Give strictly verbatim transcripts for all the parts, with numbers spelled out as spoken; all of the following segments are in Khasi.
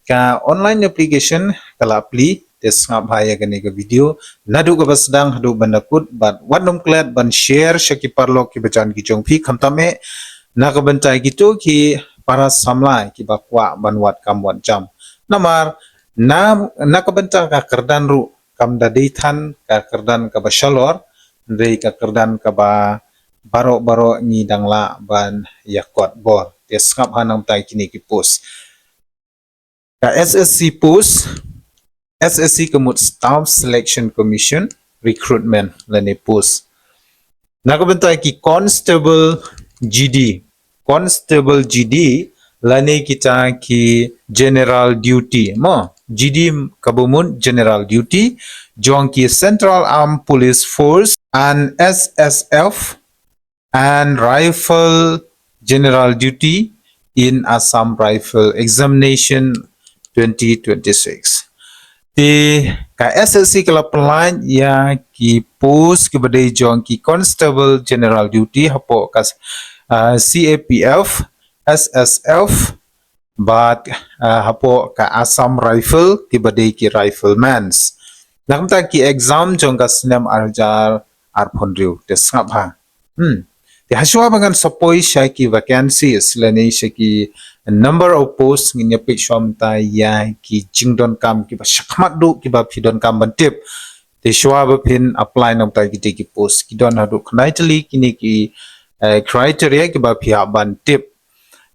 ka online application ka la plie. Te sngap ha ïa kane ka video naduh kaba sdang haduh ban da kut, bad wat nym klet ban share sha ki paralok kiba jan ki jong phi, khamtam eh na ka bynta kito ki para samla kiba kwah ban wad kam wad jam. Namar na, na ka bynta ka kyrdan ruh kam da dei than ka kyrdan kaba shalor, hynrei ka kyrdan kaba baroh baroh ngi dang lah ban ïa kot bor. Te sngap ha nangta kine ki post. Ka S S C post, S S C ka mut Staff Selection Commission recruitment lane post. Na ka bynta ki constable G D, constable G D lane kita ki general duty. Mo, G D kaba mut general duty jong ki Central Armed Police Force and S S F and Rifle General Duty in Assam Rifle Examination twenty twenty-six. Te ka S S C ka la pynlait ïa ki post kiba dei jong ki Constable General Duty hapoh ka, ah, C A P F, S S F, bad, ah, hapoh ka Assam Rifle kiba dei ki Riflemans. Na ka bynta ki exam jong ka snem ar hajar arphew hynriew. Te sngap ha. Hmm. Te hashwa ba ngan sa poi sha ki vacancies lane sha ki number of posts, ngin ïa peit shuwa mynta ïa ki jingdonkam kiba shakhmat duh kiba phi donkam ban tip. Te shuwa ba phin apply na ka bynta kite ki post, ki don haduh khyndai tylli kine ki, eh, criteria kiba phi hap ban tip.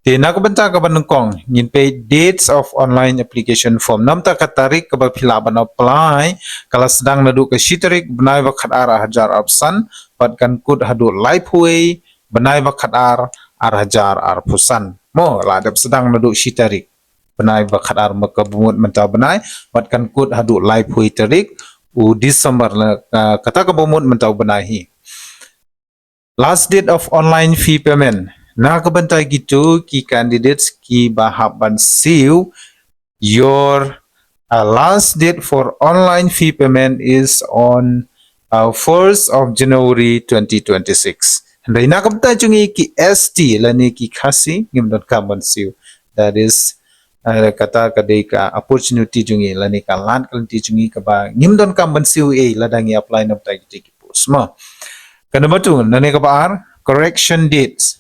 Te na ka bynta kaba nyngkong ngin peit dates of online application form. Na ka bynta ka tarik kaba phi lah ban apply ka la sdang naduh ka shi tarik bnai ba khatar ar hajar arphew san bad kan kut haduh laiphew wei bnai ba khatar ar hajar arphew san. Mo, la dep sdang naduh shi tarik bnai ba khatar, ma kaba mut mynta u bnai, bad kan kut haduh laiphew wei tarik u December, la, ah, kata kaba mut mynta u bnai hi. Last date of online fee payment. Na ka bynta kito ki candidates kiba hap ban siew, your, uh, last date for online fee payment is on, uh, first of January twenty twenty-six. Hynrei na ka bynta jong ngi ki S T lane ki Khasi, ngim donkam ban siew. That is, uh, kata ka dei ka opportunity jong ngi lane ka lad ka lynti jong ngi kaba ngim donkam ban siew ei lada ngi apply na ka bynta kito ki post. Mo. Ka number two, na kane kaba ar, correction dates.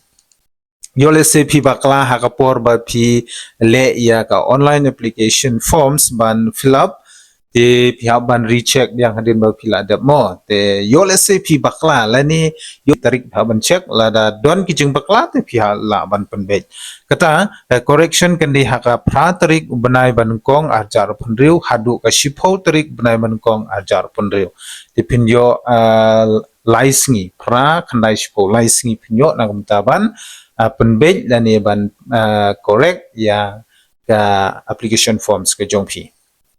Ïoh lehse phi bakla ha ka por ba phi leh ïa ka online application forms ban fill up, te phi hap ban recheck biang hadien ba phi la dep mo. Te ïoh lehse phi bakla lane ïoh tarik phi hap ban check, lada don ki jingbakla te phi hap lah ban pynbeit. Kata, eh, correction kan dei ha ka phra tarik u bnai ba nyngkong ar hajar arphew hynriew haduh ka shiphew tarik u bnai ba nyngkong ar hajar arphew hynriew. Te phin ïoh, eh, lai sngi, phra, khyndai, shiphew, lai sngi phin ïoh na ka bynta ban, ah, pynbeit lane ban, ah, correct ïa ka application forms ka jong phi.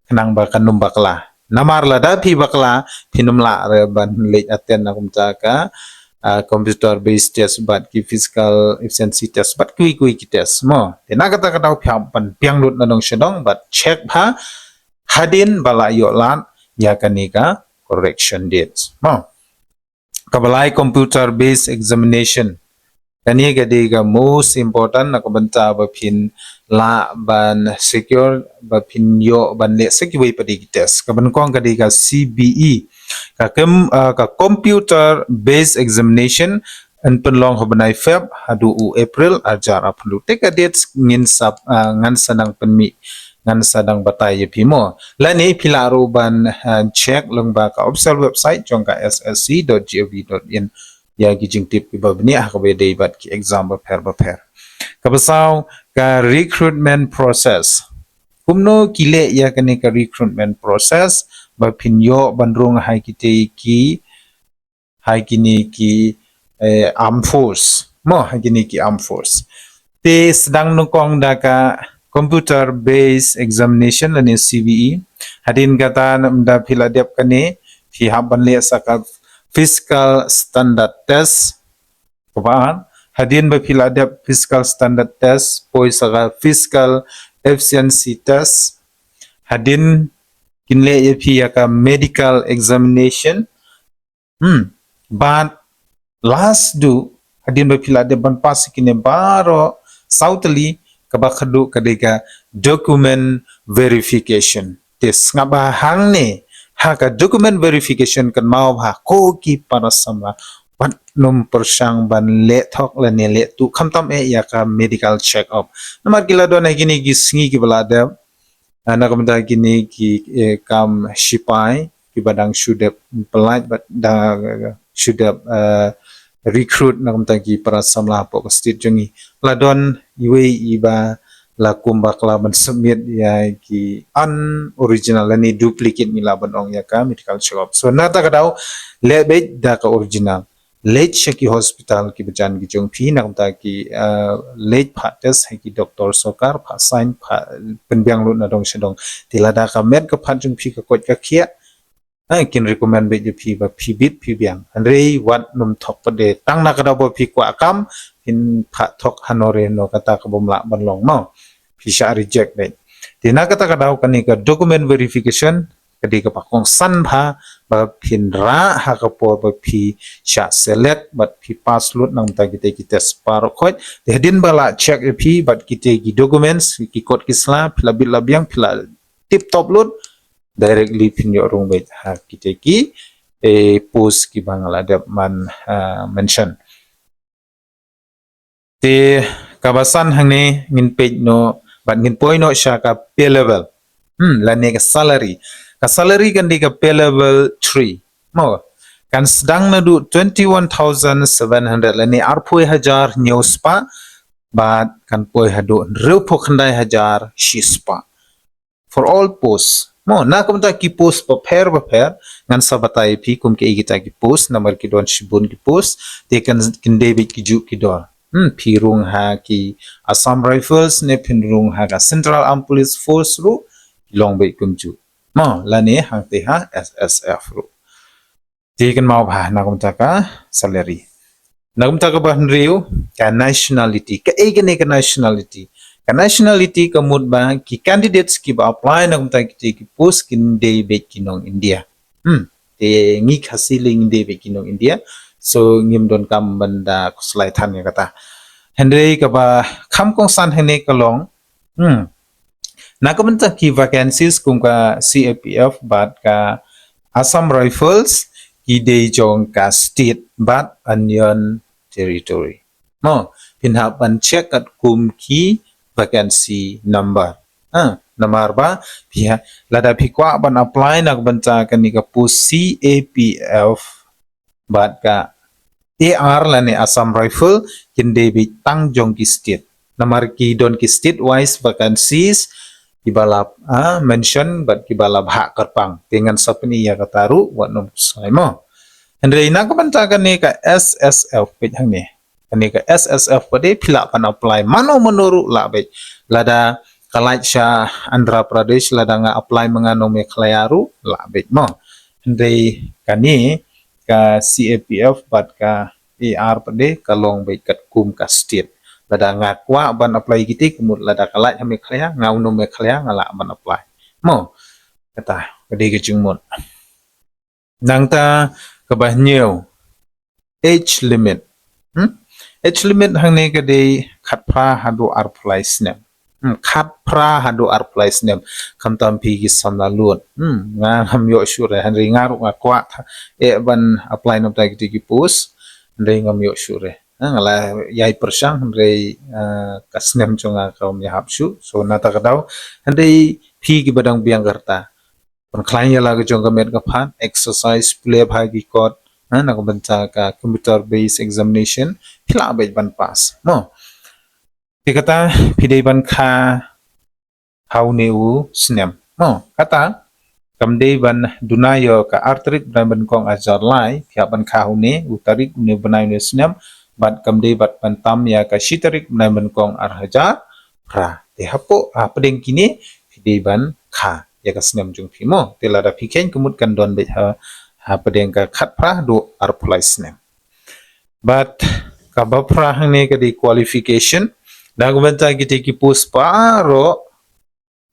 Khnang ba kan nym bakla. Namar lada phi bakla, phin nym lah re ban leit attend na ka bynta ka, ah, computer based test bad ki physical efficiency test bad kiwei kiwei ki test mo. Te na kata ka daw phi hap ban biang lut na dong sha dong bad check bha hadien ba la ïoh lad ïa kane ka correction dates mo. Kaba lai, computer based examination. Kane ka dei ka most important na ka bynta ba phin lah ban secure, ba phin ïoh ban leh sa kiwei pat de ki test. Kaba nyngkong ka dei ka C B E. Ka kem, ah, ka computer based examination yn pynlong ha u bnai Feb haduh u April ar hajar arphew hynriew. Te ka dates ngin sa, ah, ngan sa nang pynmih, ngan sa nang batai ïa phi mo. Lane phi lah ruh ban, ah, check lyngba ka official website jong ka S S C dot gov dot in ïa ki jingtip kiba bniah ha kaba ïadei bad ki exam bapher bapher. Kaba saw, ka recruitment process. Kumno ki leh ïa kane ka recruitment process ba phin ïoh ban rung ha kite ki, ha kine ki, eh, armed force mo, ha kine ki armed force. Te sdang nyngkong da ka computer based examination lane C B E. Hadien kata, ynda phi la dep kane, phi hap ban leh sa ka physical standard test. Kaba ar, hadien ba phi la dep physical standard test, poi sa ka physical efficiency test. Hadien kin leh ïa phi ïa ka medical examination. Hmm. Bad last duh, hadien ba phi la dep ban pass ïa kine baroh saw tylli, Kaba khadduh ka dei ka document verification. Te sngap bha hangne ha ka document verification, kynmaw bha ko ki para samla, wat nym pyrshang ban leh thok lane leh tuh khamtam eh ïa ka medical check up. Namar ki la don ha kine ki sngi kiba la dep, ah, na ka bynta kine ki, eh, kam shipai kiba dang shu dep pyllait bad dang shu dep, eh, recruit na ka bynta ki para samla hapoh ka state jong ngi. La don iwei iba la kum bakla ban submit ïa ki unoriginal lane duplicate, ngi lah ban ong, ïa ka medical check up. So na kata ka daw, leh beit da ka original. Leit sha ki hospital kiba jan ki jong phi, na ka bynta ki, eh, leit phah test ha ki doktor sorkar, phah sign, phah pynbiang lut na dong sha dong. Te lada ka met ka phad jong phi ka koit ka khiah, eh, kin recommend beit ïa phi ba phi bit phi biang. Hynrei wat nym thok pat de, tang na ka daw ba phi kwah kam, phin phah thok hano re hano, kata ka bym lah ban long, mo. Phi shah reject beit. Te na kata ka daw kane ka document verification ka dei kaba kongsan bha ba phin rah ha ka por ba phi shah select bad phi pass lut na ka bynta kita ki test baroh khoit. Te hadien ba la check ïa phi bad kita ki documents, ki kot ki sla, phi la bit la biang, phi la tip top lut, directly phin ïoh rung beit ha kita ki, eh, post kiba nga la dep ban, ah, mention. Te kaba san hangne ngin peit noh bad ngin poi noh sha ka pay level. Hmm, lane ka salary. Ka salary kan dei ka pay level three. Mo, kan sdang naduh twenty-one thousand seven hundred lane arphew hajar hynñiew spah bad kan poi haduh hynriewphew khyndai hajar shi spah. For all posts. Mo, na ka bynta ki post bapher bapher, ngan sa batai ïa phi kum kiei kita ki post, namar ki don shibun ki post, te kan, kin dei beit ki juh ki dor. Hmm, phi rung ha ki Assam Rifles ne phin rung ha ka Central Armed Police Force ruh, ki long beit kumjuh. Mo, lane hangta ha S S F ruh. Te kynmaw bha na ka bynta ka salary. Na ka bynta kaba hynriew, ka nationality. Kaei kane ka nationality? Ka nationality ka mut ba ki candidates kiba apply na ka bynta kita ki post kin dei beit ki nong India. Hmm. Te ngi Khasi lei ngin dei beit ki nong India. So ngim donkam ban da khuslai than ïa kata. Hynrei kaba kham kongsan hangne ka long, hmm, na ka bynta ki vacancies kum ka C A P F bad ka Assam Rifles, ki dei jong ka state bad Union Territory. Mo, phin hap ban check katkum ki vacancy number. Ha, namar ba phi ha, lada phi kwah ban apply na ka bynta kane ka post C A P F bad ka A R lane Assam Rifle, kin dei beit tang jong ki state. Namar ki don ki state wise vacancies kiba la, ah, mention bad kiba la bhah kyrpang. Te ngan sa pyni ïa kata ruh wat nym khuslai, mo. Hynrei na ka bynta kane ka S S F, peit hangne. Kane ka S S F pat de phi lah ban apply mano mano ruh lah beit. Lada ka lait sha Andhra Pradesh, lada nga apply ma nga nong Meghalaya ruh lah beit, mo. Hynrei kane ka C A P F bad ka A R pat de ka long beit katkum ka state. Lada nga kwah ban apply kiti, ka mut lada ka lait ha Meghalaya, nga u nong Meghalaya, nga lah ban apply, mo. Kata ka dei ka jingmut. Nangta kaba hynñiew, age limit. Hmm? Age limit hangne ka dei khatphra haduh arphew lai snem. Hmm, khatphra haduh arphew lai snem. Khamtam phi ki samla lut. Hmm, nga ngam ïoh shuh re, hynrei nga ruh nga kwah tha, eh, ban apply na bynta kiti ki post. Hynrei ngam ïoh shuh re. Ha, nga la ïai pyrshang hynrei, eh, ka snem jong nga kam ïahap shuh. So na kata ka daw, hynrei phi kiba dang biang ka rta, pynkhlaiñ ïa la ka jong ka met ka phad, exercise, pule bha ki kot, ha, na ka bynta ka computer based examination, phi lah beit ban pass, mo. Te kata phi dei ban kha ha une u snem, mo. Kata kam dei ban duna ïa ka ar tarik bnai ba nyngkong ar hajar lai, phi hap ban kha ha une u tarik, une u bnai, une u snem, bad kam dei bad ban tam ïa ka shi tarik bnai ba nyngkong ar hajar phra. Te hapoh, ah, hapdeng kine phi dei ban kha ïa ka snem jong phi, mo. Te lada phi kheiñ ka mut kan don beit ha, hapdeng ka khatphra haduh arphew lai snem. Bad kaba phra hangne ka dei qualification. Na ka bynta kita ki post baroh,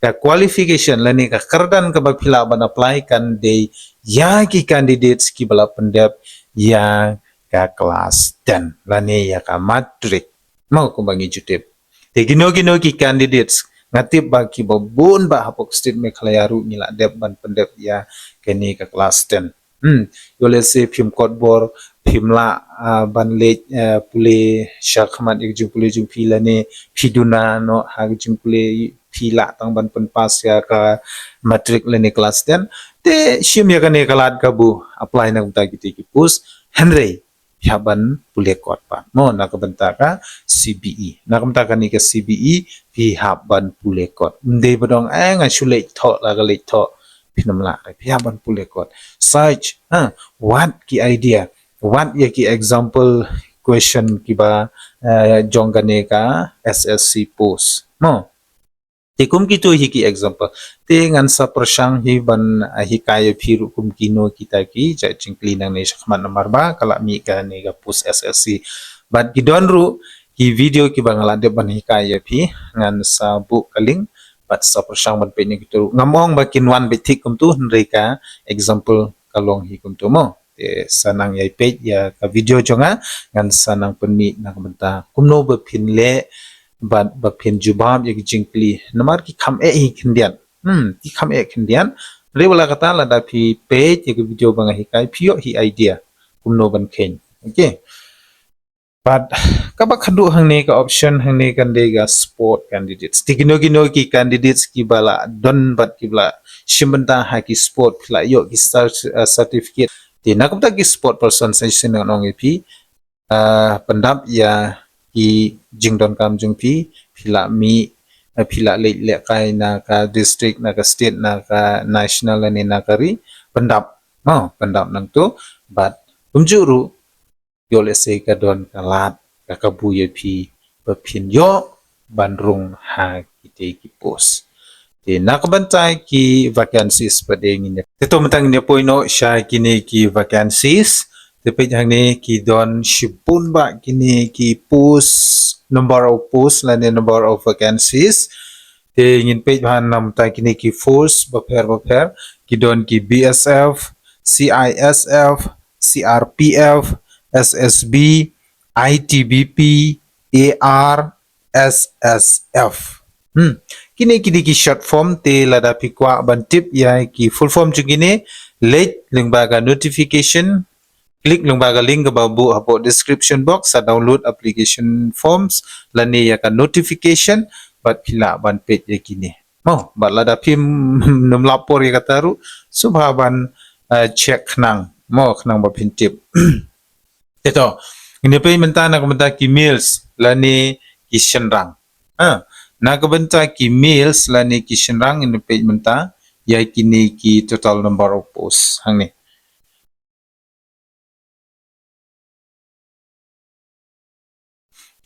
ka qualification lane ka kyrdan kaba phi lah ban apply kan dei ïa ki candidates kiba la pyndep ïa ka class ten lane ïa ka matric, mo, kumba ngi ju tip. Te kino kino ki candidates, nga tip ba kiba bun ba hapoh state Meghalaya ruh ngi la dep ban pyndep ïa kane ka class ten. Hmm, ïoh lehse phim kot bor, phim lah, ah, ban leit, eh, pule sha khmat ïa ka jingpule jong phi lane phi duna noh ha ka jingpule, phi lah tang ban pynpass ïa ka matric lane class ten. Te shim ïa kane ka lad kabu apply na ka bynta kito ki post. Hynrei phi hap ban pule kot pat, mo, na ka bynta ka C B E. Na ka bynta kane ka C B E phi hap ban pule kot. Ym dei ba dang, eh, nga shu leit thoh la ka leit thoh. Phin ym lah, phi hap ban pule kot. Search, ha, wat ki idea, wat ïa ki example question kiba, eh, jong kane ka S S C post, mo. Te kum kito hi ki example. Te ngan sa pyrshang hi ban, ah, hikai ïa phi ruh kum kino kita ki jait jingkylli nangne shakhmat namar ba ka la mih kane ka post S S C. Bad ki don ruh ki video kiba nga la dep ban hikai ïa phi, ngan sa buh ka link bad sa pyrshang ban peit na kito ruh. Ngam ong ba kin wan beit thik kumto, hynrei ka example ka long hi kumto, mo. Te sa nang ïai peit ïa ka video jong nga, ngan sa nang pynmih na ka bynta kumno ba phin leh bad ba phin jubab ïa ki jingkylli. Namar ki kham eh hi khyndiat. Hmm, ki kham eh khyndiat. Hynrei wat la katta, lada phi peit ïa ka video ba nga hikai, phi ïoh hi idea kumno ban kheiñ. Okay. Bad kaba khadduh hangne, ka option hangne kan dei ka sport candidates. Te kino kino ki candidates kiba la don bad kiba la shim bynta ha ki sport, phi la ïoh ki star, uh, certificate. Te na ka bynta ki sport person, sa shisien ngan ong ïa phi, uh, pyndap ïa ki jingdonkam jong phi, phi la mih, uh, phi la leit lehkai na ka district, na ka state, na ka national lane na ka ri, pyndap. Oh, pyndap nangto. Bad kumjuh ruh, ïoh lehse ka don ka lad ka kabu ïa phi ba phin ïoh ban rung ha kitei ki post. Te na ka bynta ki vacancies pat ngin ïa, te to mynta ngin ïa poi noh sha kine ki vacancies. Te peit hangne ki don shibun bah kine ki post, number of post lane number of vacancies. Te ngin peit bha na ka bynta kine ki force bapher bapher, ki don ki B S F, C I S F, C R P F, S S B, I T B P, A R, S S F. Hmm. Kine kine ki short form, te lada phi kwah ban tip ïa ki full form jong kine, leit lyngba ka notification, click lyngba ka link kaba buh hapoh description box, sa download application forms lane ïa ka notification, bad phi lah ban peit ïa kine. Mo, bad lada phim nym lap por ïa kata ruh, sngewbha ban, eh, check khnang. Mo, khnang ba phin tip. Te to, ngin ïa peit mynta na ka bynta ki males lane ki shynrang. Ha, na ka bynta ki males lane ki shynrang, ngin ïa peit mynta ïa kine ki total number of posts hangne.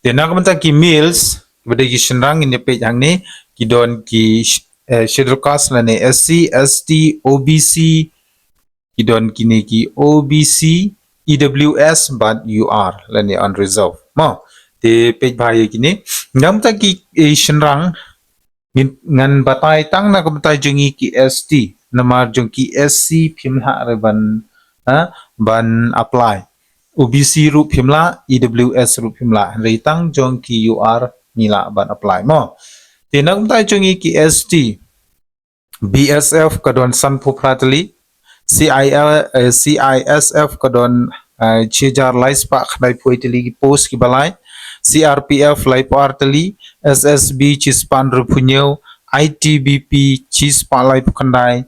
Te na ka bynta ki males, bad ki shynrang, ngin ïa peit hangne, ki don ki sh-, eh, schedule caste lane S C, S T, O B C, ki don kine ki O B C, E W S bad U R lane unreserved. Mo, te peit bha ïa kine. Na ka bynta ki, eh, shynrang, ngin, ngan batai tang na ka bynta jong ngi ki S T, namar jong ki S C phim lah re ban, ha, ban apply. O B C ruh phim lah, E W S ruh phim lah, hynrei tang jong ki U R ngi lah ban apply, mo. Te na ka bynta jong ngi ki S T, B S F ka don sanphew phra tylli, C I L, eh, C I S F ka don, eh, shi hajar lai spah khyndai phew tylli ki post kiba lai, C R P F laiphew ar tylli, S S B shispah hynriewphew hynñiew, I T B P shispah laiphew khyndai,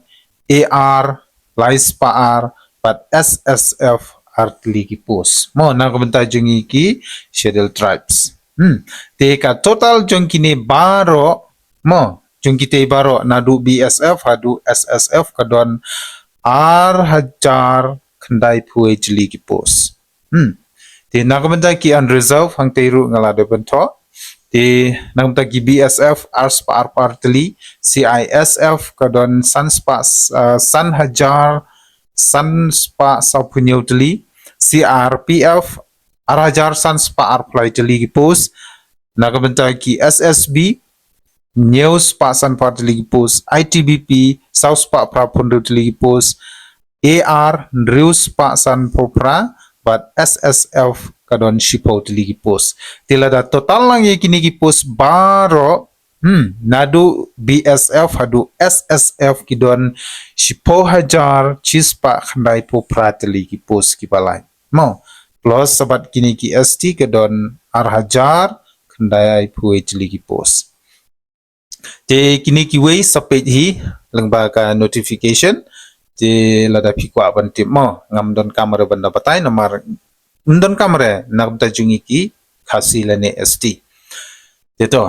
A R lai spah ar, bad S S F ar tylli ki post. Mo, na ka bynta jong ngi ki Scheduled Tribes. Hmm. Te ka total jong kine baroh, mo, jong kitei baroh, naduh B S F haduh S S F, ka don ar hajar khyndai phew tylli ki post. Hmm. Te na ka bynta ki unreserved, hangtei ruh nga la dep ban thoh. Te na ka bynta ki B S F, ar spah arphew ar tylli, C I S F ka don san spah, ah, san hajar san spah sawphew hynñiew tylli, C R P F, ar hajar san spah arphew lai tylli ki post. Na ka bynta ki S S B, hynñiew spah sanphew ar tylli ki post, I T B P, saw spah phraphew hynriew tylli ki post, A R, hynriew spah sanphew phra, bad S S F ka don shiphew tylli ki post. Te lada total lang ïa kine ki post baroh, hmm, naduh B S F haduh S S F ki don shiphew hajar shispah khyndaiphew phra tylli ki post kiba lait. Mo, plus sa bad kine ki S T ka don ar hajar khyndaiphew tylli ki post. Te kine kiwei sa peit hi lyngba ka notification. Te lada phi kwah ban tip mo, ngam donkam re ban da batai namar ym donkam re na ka bynta jong ngi ki Khasi lane S T. Te to,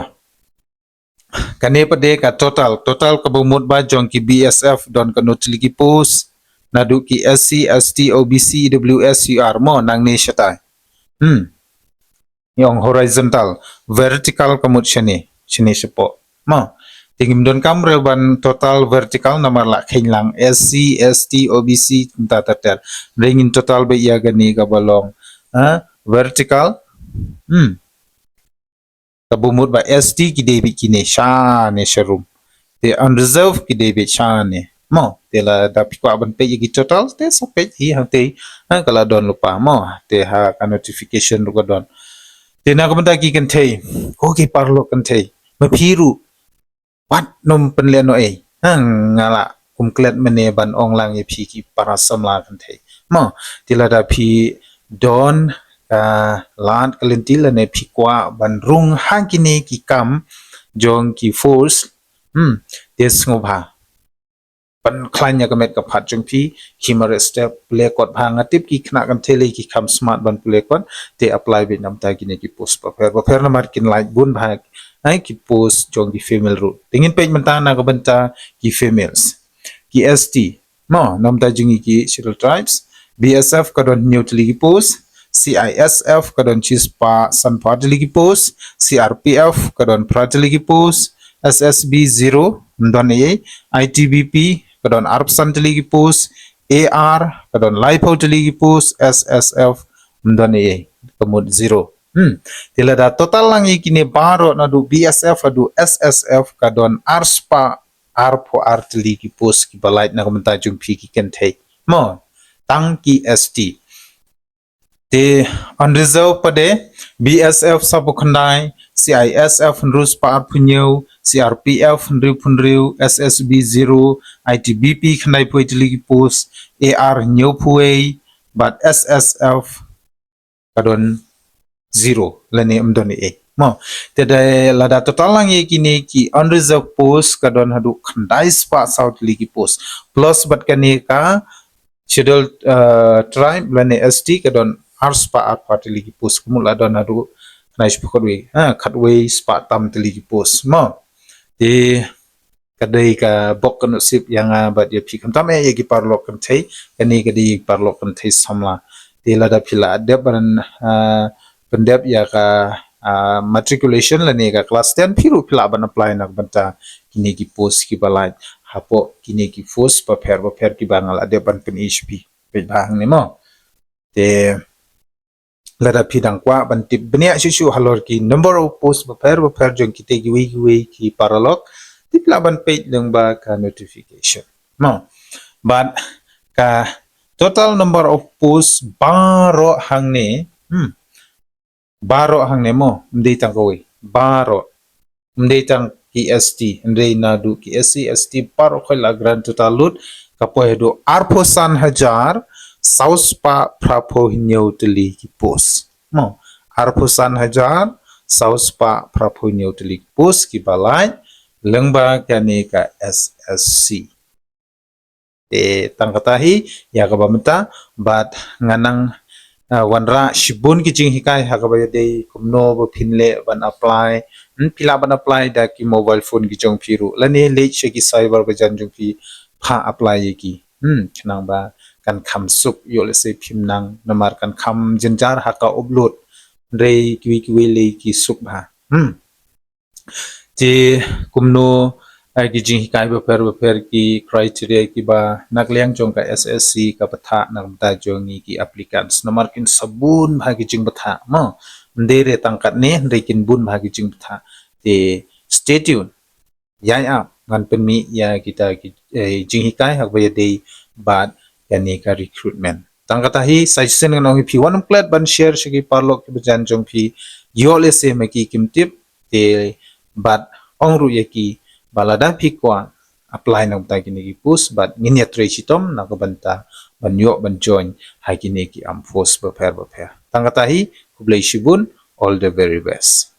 kane pat de ka total, total kaba mut ba jong ki B S F don katno tylli ki post, naduh ki S C, S T, O B C, E W S, U R mo, nangne shatai. Hmm. Ïong horizontal, vertical ka mut shane, shane shapoh. Mo, te ngim donkam re ban total vertical namar la kheiñ lang S C, S T, O B C kumta ter ter. Re ngin total beit ïa kane kaba long, ha, vertical. Hmm. Kaba mut ba S T ki dei beit kine shane sharum. Te unreserved ki dei beit shane. Mo, te lada phi kwah ban peit ïa ki total, te sa peit hi hangtei, ha, ka la don lypa mo. Te ha ka notification ruh ka don. Te na ka bynta ki kynthei, ko ki paralok kynthei, ma phi ruh, wat nym pynlehnohei. Ha, nga la kum klet mynne ban ong lang ïa phi ki para samla kynthei. Mo, te lada phi don ka lad ka lynti lane phi kwah ban rung ha kine ki kam jong ki force, hmm, te sngewbha pynkhlaiñ ïa ka met ka phad jong phi, khie mareh step, pule kot bha. Nga tip ki khynnah kynthei lei ki kham smart ban pule kot, te apply beit na bynta kine ki post bapher bapher namar kin lait bun bha, ha, ki post jong ki female ruh. Te ngin peit mynta na ka bynta ki females. Ki S T, mo, na bynta jong ngi ki Scheduled Tribes, B S F ka don hynñiew tylli ki post, C I S F ka don shispah sanphew tylli ki post, C R P F ka don phra tylli ki post, S S B zero, ym don ei ei, I T B P ka don arphew san tylli ki post, A R ka don laiphew tylli ki post, S S F ym don ei ei, ka mut zero. Hmm. Te lada total lang ïa kine baroh naduh B S F haduh S S F ka don arspah arphew ar tylli ki post kiba lait na ka bynta jong phi ki kynthei. Mo, tang ki S T. Te unreserved pat de, B S F sawphew khyndai, C I S F hynriew spah arphew hynñiew, C R P F hynriewphew hynriew, S S B zero, I T B P khyndaiphew tylli ki post, A R hynñiewphew wei, bad S S F ka don zero, lane ym don ei ei. Mo, te da lada total lang ïa kine ki unreserved post ka don haduh khyndai spah saw tylli ki post. Plus bad kane ka Scheduled, uh, Tribe lane S T ka don arspah arphew tylli ki post. Ka mut la don haduh khyndai spah khatwei, ha, khatwei spah tam tylli ki post. Mo, te ka dei ka bok ka nusip ïa nga bad ïa phi, khamtam eh ïa ki paralok kynthei, kane ka dei ïa ki paralok kynthei samla. Te lada phi la dep ban, ah, pyndep ïa ka, ah, matriculation lane ka class ten, phi ruh phi lah ban apply na ka bynta kine ki post kiba lait hapoh kine ki force bapher bapher kiba nga la dep ban pyni sha phi. Peit bha hangne mo. Te lada phi dang kwah ban tip bniah shuh shuh halor ki number of post bapher bapher jong kite kiwei kiwei ki paralok, te phi lah ban peit lyngba ka notification. Mo. Bad ka total number of post baroh hangne, hmm, baroh hangne mo, ym dei tang kawei, baroh. Ym dei tang ki S T, hynrei naduh ki S C, S T baroh khoit la grand total lut, ka poi haduh arphew san hajar saw spah phraphew hynñiew tylli ki post. Mo, arphew san hajar saw spah phraphew hynñiew tylli ki post kiba lait lyngba kane ka S S C. Te tang kata hi ïa kaba mynta, bad nga nang, ah, wanrah shibun ki jinghikai ha kaba ïadei kumno ba phin leh ban apply. Hmm, phi lah ban apply da ki mobile phone ki jong phi ruh lane leit sha ki cyber ba jan jong phi, pha apply ïa ki. Hmm, khnang ba kan kham suk ïoh lehse phim nang, namar kan kham jynjar ha ka upload. Hynrei kiwei kiwei lei ki suk bha. Hmm. Te kumno, eh, ki jinghikai bapher bapher, ki criteria kiba na ka liang jong ka S S C ka bthah na ka bynta jong ngi ki applicants. Namar kin sa bun bha ki jingbthah mo. Ym dei re tang katne, hynrei kin bun bha ki jingbthah. Te stay tuned. Ïa, ïa, ngan pynmih ïa kita ki, eh, jinghikai ha kaba ïadei bad kane ka recruitment. Tang kata hi suggestion ngan ong ïa phi, wat nym klet ban share sha ki paralok kiba jan jong phi, ïoh lehse ma ki kim tip, te bad ong ruh ïa ki ba lada phi kwah apply na ka bynta kine ki post, bad ngin ïatrei shitom na ka bynta ban ïoh ban join ha kine ki armed force bapher bapher. Tang kata hi, khublei shibun, all the very best.